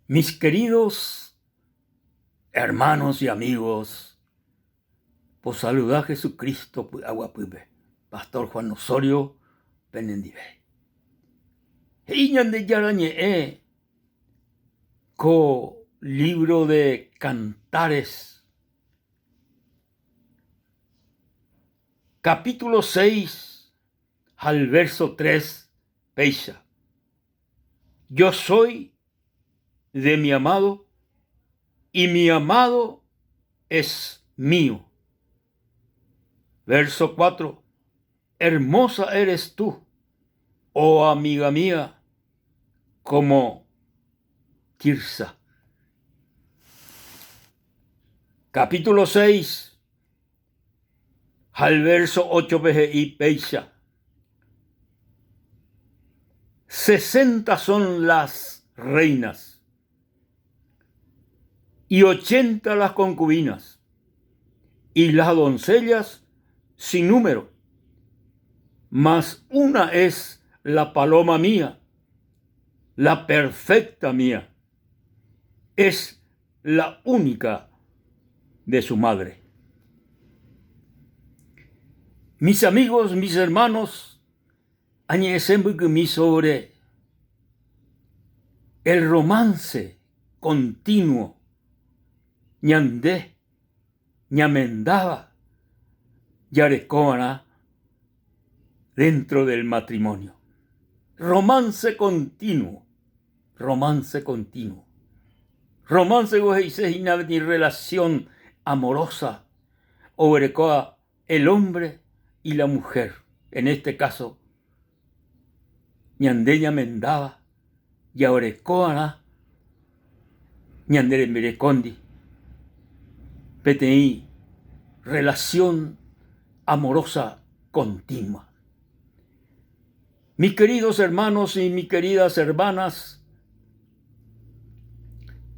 Mis queridos hermanos y amigos, posaluda Jesucristo py'aguapýpe, Pastor Juan Osorio penendive. He'i Ñandejára Ñe'ẽ ko libro de Cantares, capítulo 6 ha el verso 3 péicha, Yo soy de mi amado y mi amado es mío. Verso 4, Hermosa eres tú, oh amiga mía, como Tirsa. Capítulo 6 ha el verso 8-pe he'i péicha, Sesenta son las reinas y ochenta las concubinas y las doncellas sin número, mas una es la paloma mía, la perfecta mía, es la única de su madre. Mis amigos, mis hermanos, añe'ẽse mbykymi sobre el romance continuo ñande ñamendáva jarekova'erã dentro del matrimonio. Romance continuo. Romance continuo. Romance ko he'ise hína peteĩ relación amorosa oguerekóva el hombre y la mujer, en este caso ñande ñamendáva jaorekova'erã ñande rembirekóndi peteĩ relación amorosa continua. Mis queridos hermanos y mis queridas hermanas,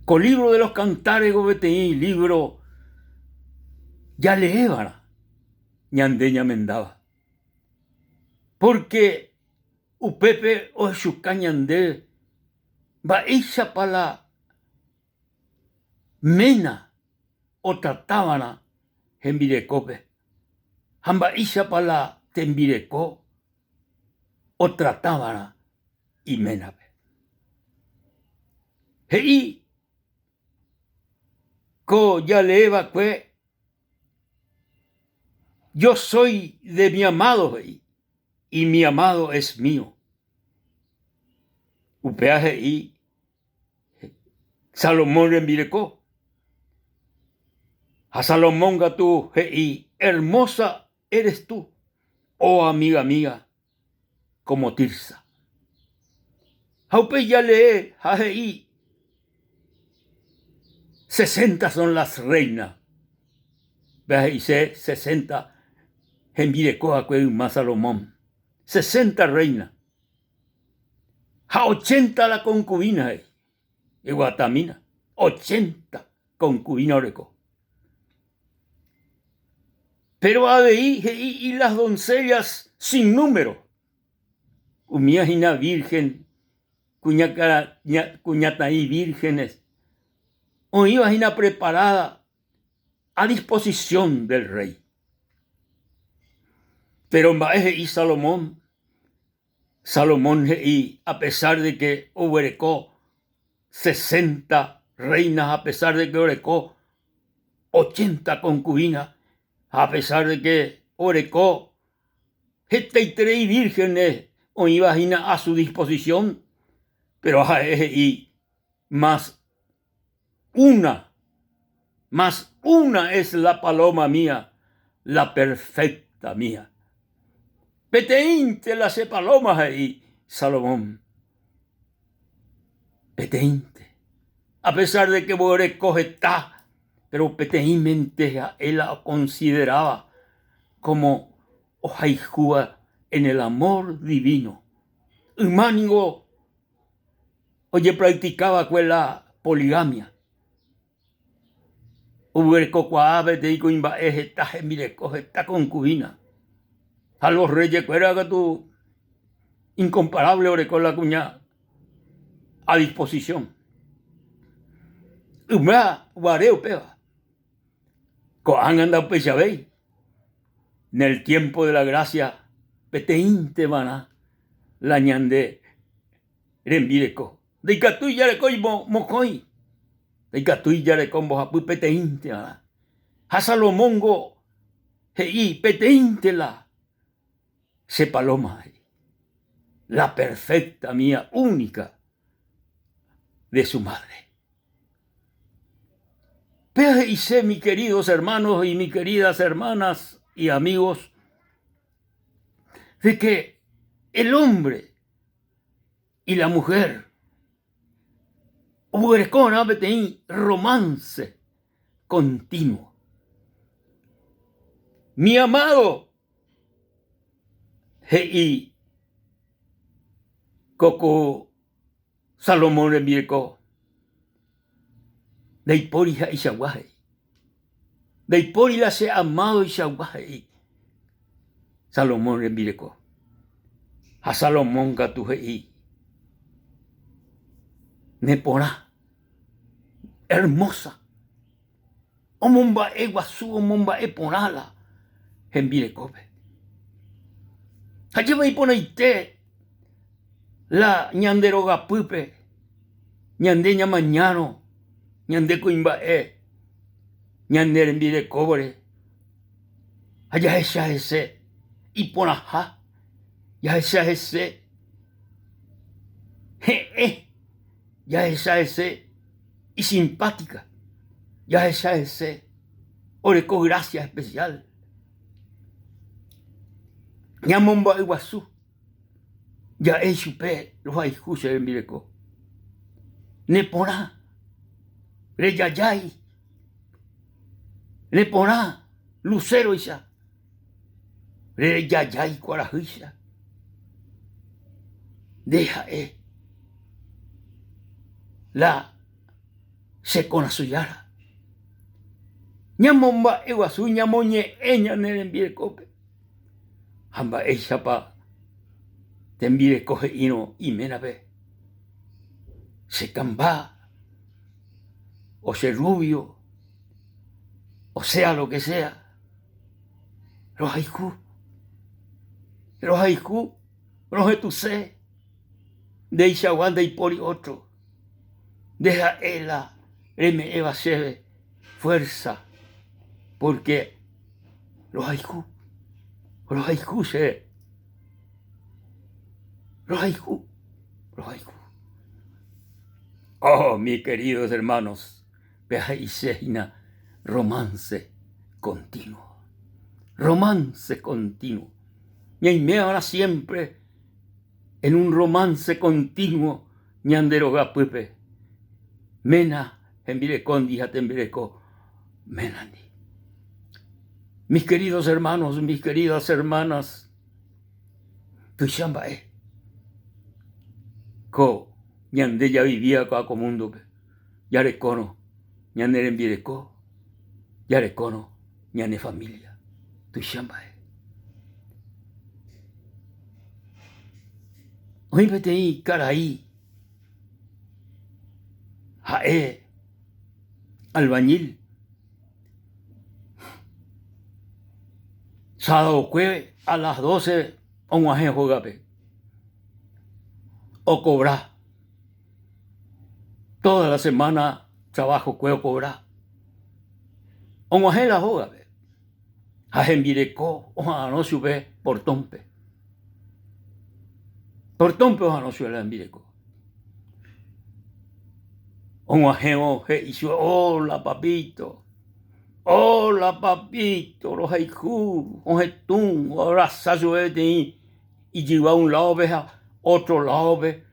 ko libro de los Cantares peteĩ libro jaleévarã ñande ñamendáva. Porque upépe ohechuka ñande mba'éichapa la ména otratavarã hembirekópe ha mba'éichapa la tembireko otratava'erã iménape. He'i ko jalee va'ekue, Yo soy de mi amado, he'i, y mi amado es mío. Upéva he'i Salomón rembireko. Ha Salomón katu he'i, Hermosa eres tú, oh amiga mía, como Tirsa. Ha upéi jalee ha he'i, Sesenta son las reinas. Péva he'ise sesenta hembireko va'ekue yma Salomón. Sesenta reina. Ha ochenta la concubina he'i. Eguatamína, ochenta concubina oreko. Péro avei he'i y las doncellas sin número, umía hína vírgen, kuñataĩ vírgenes, oĩva hína preparada a disposición del rey. Péro mba'e he'i Salomón? Salomón he'i a pesar de que oguereko sesenta rreinas, a pesar de que oreko ochenta concubinas, ha a pesar de que oreko hetaiterei vírgenes oĩva hína a su disposición, pero ha'e he'i mas una, mas una es la paloma mía, la perfecta mía. Peteĩnte la che paloma, he'i Salomón. Peteĩnte. A pesar de que oguereko heta, pero peteĩmente ha'e la okonsideráva como ohayhúva en el amor divino. Yma ningo ojepractika va'ekue la poligamia. Oguerekokuaa peteĩ kuimba'e heta hembireko, heta concubina. Ha los reyes kuéra katu incomparable oreko la kuña a disposición. Yma guare upéva. Ko'ág̃a ndaupeichavéi. En el tiempo de la gracia peteĩnte va'erã la ñande rembireko. Ndaikatúi jareko mokõi, ndaikatúi jareko mbohapy peteĩnte va'erã. Ha Salomóngo he'i peteĩnte la che paloma, he'i, la perfecta mía única de su madre. Péa he'ise mi queridos hermanos y mi queridas hermanas y amigos, de que el hombre y la mujer oguerekorã peteĩ romance continuo. Mi amado he'i ko ku Salomón rembireko, ndaipóri ha'eichagua he'i, ndaipóri la che amádoichagua he'i Salomón rembireko. Ha Salomón katu he'i, Neporã, hermosa. Omomba'e guasu, omomba'e porã la hembirekópe. Ha jeva iporãite la ñande rogapýpe, ñande ñamañárõ ñande kuimba'e ñane rembirekóvare ha jahecha hese iporãha, jahecha hese he'ẽ, jahecha hese isimpátika, jahecha hese oreko grásia espesiál. Ñamomba'eguasu ja'e chupe rohayhu che rembireko. Neporã, rejajái, neporã luséroicha, rejajái kuarahýicha. Nde ha'e la che korasõ jára. Ñamomba'eguasu, ñamoñe'ẽ ñane rembirekópe. Ha mba'éichapa tembireko he'írõ iménape, Che kamba o che rubio o sea lo que sea, rohayhu, rohayhu, rohetũse, ndeichagua ndaipóri ótro. Nde ha'e la reme'ẽva chéve fuérsa, pórke rohayhu, rohayhu che, rohayhu, rohayhu. Oh, mis queridos hermanos, pe he'ise hína romance continuo, romance continuo. Ñaime va'erã siempre en un romance continuo ñande rogapýpe, ména hembirekóndi ha tembireko ménandi. Mis queridos hermanos, mis queridas hermanas, tuicha mba'e ko ñande javivíva ko'ã ko múndope, jarekórõ ñane rembireko, jarekórõ ñane familia, tuicha mba'e. Oĩ peteĩ karai ha'e albañil sabadokue a las doce og̃uahẽ hógape okovra toda la semana trabajokue okovra og̃uahẽ la hógape. Ha hembireko oha'arõ chupe portónpe. Portónpe oha'arõ chupe la hembireko. Og̃uahẽvo he'i chupe, Hola papito, hola papito, rohayhu, ohetũ, oabrasa chupe peteĩ ijyva un ládope ha ótro ládope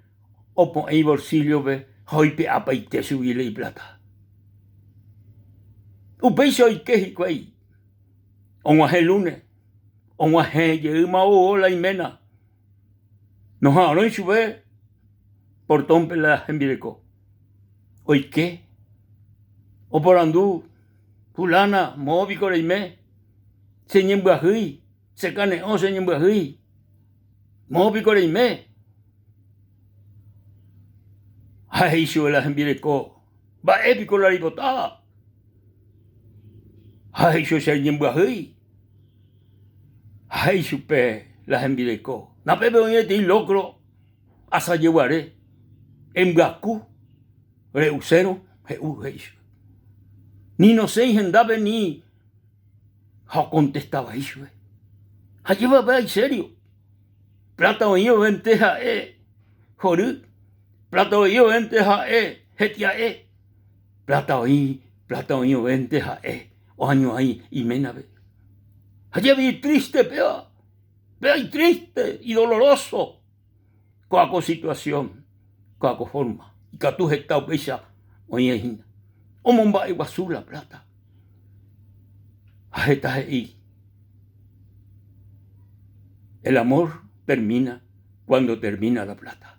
opo'ẽ ivolsíllope ha oipe'apaite chugui la ipláta. Upéicha oike hikuái, og̃uahẽ lúne, og̃uahẽ jeýma ou la iména, noha'arõi chupe portónpe la hembireko. Oike, oporandu, Fulána, moõ piko reime? Cheñembyahýi, chekane'õ, cheñembyahýi. Moõ piko reime? Ha he'i chupe la hembireko. Mba'e piko la reipotáva? Ha he'i chupe che ñembyahýi. Ha he'i chupe la hembireko, Napépe oĩ peteĩ locro asajeguare, embyaku re'usérõ he'u, he'i chupe. Ni nosẽi hendápe ni ha okontesta vai chupe. Ha jeva péva isério. Pláta oĩ ovénte ha'e hory, pláta oĩ ovénte ha'e hetia'e, pláta oĩ, pláta oĩ ovénte ha'e oañuãi iménape. Ha jave itriste péva, péva itriste, idoloroso kóa ko situación, kóa ko forma. Ikatu heta upéicha oĩe hína. Omomba'eguasu la pláta. Ha heta he'i, El amor termina cuando termina la plata.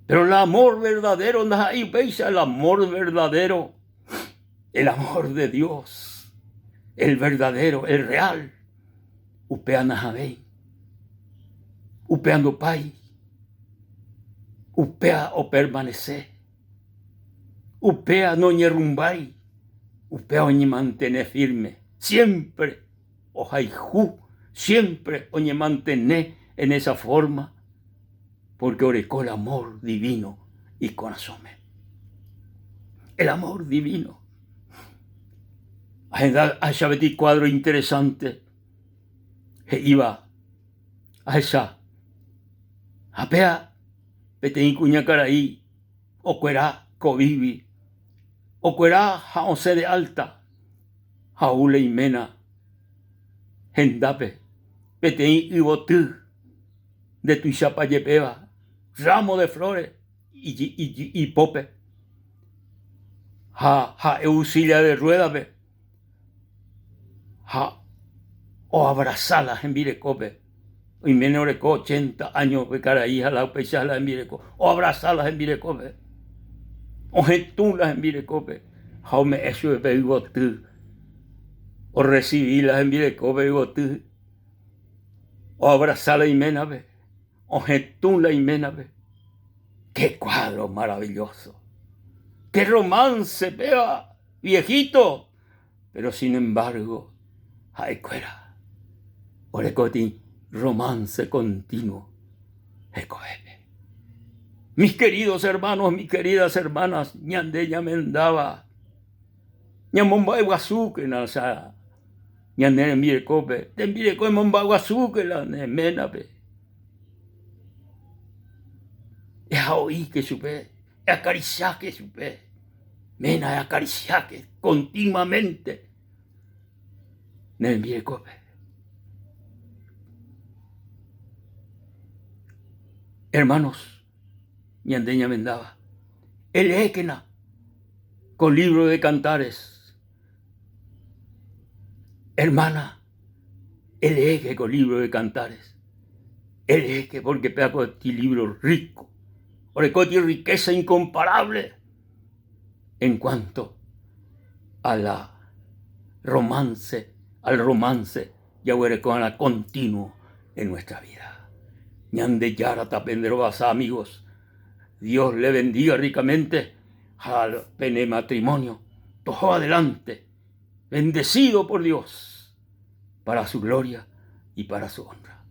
Pero el amor verdadero ndaha'éi upéicha, el amor verdadero, el amor de Dios, el verdadero, el real, upéva nahavéi, upéva ndopái, upéva opermanece. Upéva noñerrumbái, upéva oñemantene firme, siempre ohayhu, siempre oñemantene en esa forma, porque oreko el amor divino ikorasõme. El amor divino. Ahecha peteĩ cuadro interesante he'íva, ahecha, ha péa peteĩ kuñakarai okuera Covid-gui, okuera ha osẽ de alta ha ou la iména hendápe peteĩ yvoty ndetuichapa jepéva ramo de flores ipópe ha ha'e ou silla de rueda-pe ha oabrasa la hembirekópe, oiméne oreko ochenta áño pe karai ha la upéicha la hembireko, oabrasa la hembirekópe, ohetũ la hembirekópe ha ome'ẽ chupe pe yvoty, orresivi la hembirekópe yvoty, oabrasa la iménape, ohetũ la iménape. Qué cuadro maravilloso! Qué romance péva! Viejito, pero sin embargo ha'ekuéra orekóti romance continuo hekovépe. Mis queridos hermanos, mis queridas hermanas, ñande ñamendáva ñamomba'eguasúkena ñane rembirekópe, tembireko emomba'eguasúkena ne ménape. Ehao'íke chupe, eakaricháke chupe. Ména eakariciáke continuamente ne rembirekópe. Hermanos, ñande ñamendáva, eleékena ko libro de Cantares. Hermana, eleéke ko libro de Cantares. Eleéke porque péva ko libro rico. Orekóti riqueza incomparable. en cuanto a la romance, al romance jaguereko'arã continuo en nuestra vida. Ñandejára tapenderovasa amigos, Dios le bendiga ricamente ha pene matrimonio toho adelante, bendecido por Dios para su gloria y para su honra.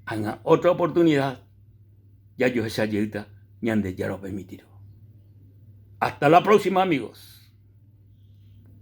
Ág̃a otra oportunidad jajohecha jeýta Ñandejára opermitirõ. Hasta la próxima amigos.